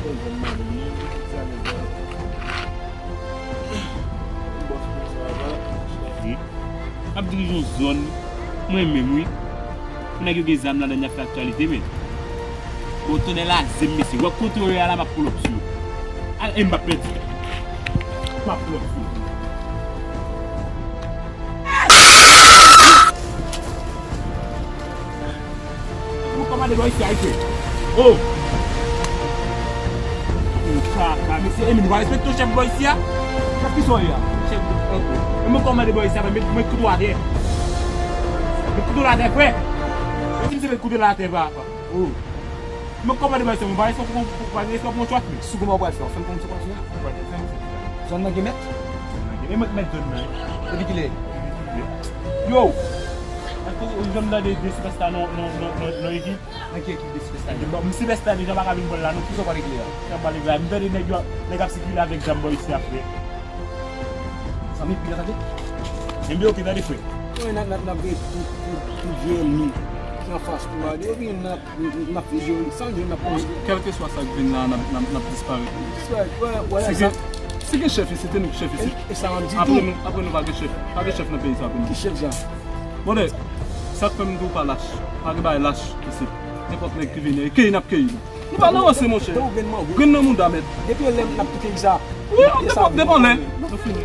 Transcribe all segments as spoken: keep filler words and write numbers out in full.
M ap dirije yon zòn, mwen menm, wi. Pou nèg yo gen zam ladan, y ap fè aktyalite, men. Bon, tonnè laze m, mesye. W ap kontre yo a la, m ap pull up sou yo. Al, e m p ap pèdi. M ap pull up sou yo. Ou kòmande bò isi a, isi. Oh! Ou kaka, mesye Emil, ou pa respekte chèf bò isi a? Chèf ki sa w ye a? Chèf, oh, oh. Mwen kòmande bò isi a, mwen met, mwen met kouto atè. Met kouto atè, frè. Mwen di m se met kouto atè, papa. Oh. Mwen kòmande bò isi a, mwen pa respekte pou, pou, pa respekte pou yon chòt, men. Sou kòman w pral fè? Fè m konn sa w pral fè a. Zòn nan gen mèt? Zòn nan gen, e mwen k mèt zòn nan, wi. Depi kilè? Depi kilè? Yo! Èske ou janm tande de sipèsta nan, nan, nan, nan, nan ekip? Nan ki ekip de sipèsta yo? Bon, m sipèsta deja, pa ka vin pran l la, non. Kisa w pale klè a? Sa m pale klè a. M tande nèg yo, nèg ap sikile avèk zam bò isi a, frè. Zanmi, pi tande. Enben, oke, tande, frè. Mwen, n ap, n ap, n ap gen tout, tout, tout vye ènmi ki anfas nou a. Depi n ap, n ap fizye yo, san jwenn n ap pran. Kèlkeswa sa k vin la, n ap, n ap, n ap disparèt. Disparèt, wè, wè, si gen, si gen chèf isit, se nou ki chèf isit. E, e sa m ap di tou. Apre nou, apre nou pa gen chèf. Pa gen chèf nan peyi sa pou nou. Ki chèf sa? Brother, sa k fè m di w pa lach. Pa gen bagay lach isit. Nenpòt nèg ki vini, e keyi n ap keyi. Nou pa nan ranse, monchè. Grenn nan mouda, mèt. Depi yon lè n ap kite sa. Wi, depi, depi lè. Nou fini.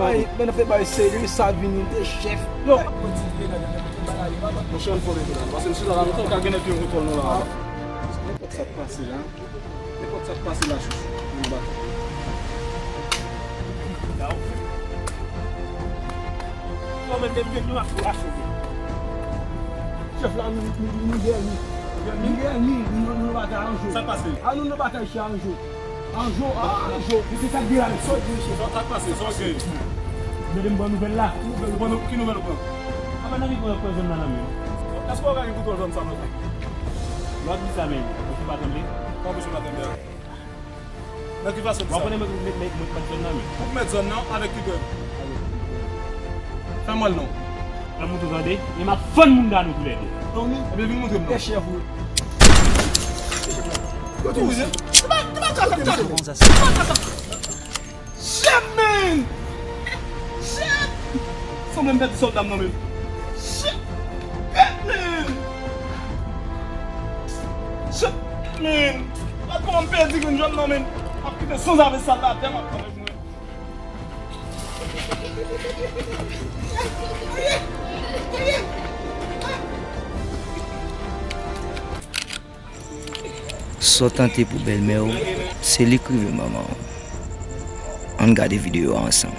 Ay, men nou fè bagay serye, sa vini de chèf. Yo. Monchè, ann fò rete la. Paske m chita la lontan, ka gen nèg ki retwòl nou la. Nenpòt sa k pase la. Nenpòt sa k pase la, chouchou. Nou bati. Yo, men, men, men, nou ap tou rache, wi. Chèf la, nou, nou, nou, nou dèyè li. Nou dèyè li, nou, nou batay Anjo. Sa k pase? A nou, nou batay chè Anjo. Anjo, a, Anjo. Li se sa k dèyè li. Sa k pase? Sa k pase? Mande m bon nouvèl la. Nouvèl, bon, ki nouvèl ou pran? Apa nan li pran pwazon nan nan men. Èske w ka gen kouto zòn sa, mwen? Lòt di sa, men. Bouch ou pa tranble? Kòman bouch ou pa tranble a? Nan ki fason w di sa? W ap konnen mwen, mwen, mwen, mwen k mèt zòn nan, men. Ou k mèt zòn nan, avèk ki prèv? Avèk ki prèv? Fè m wè l non. Fè m montre w tande, e m ap fann moun da nou toulède. Ebyen, vin montre m non. Chèf ou. Yo tou rouj, wi. Shit, man! Shit! Sanble m pèdi sòlda m nan men. Shit! Man! Shit, man! Gad kòman m pèdi grenn jòn nan, men. M ap kite sanzave sa l atè, m ap kanpe pou mwen. Sa w tante pou bèlmè w, se li k rive manman w. Ann gade videyo a ansanm.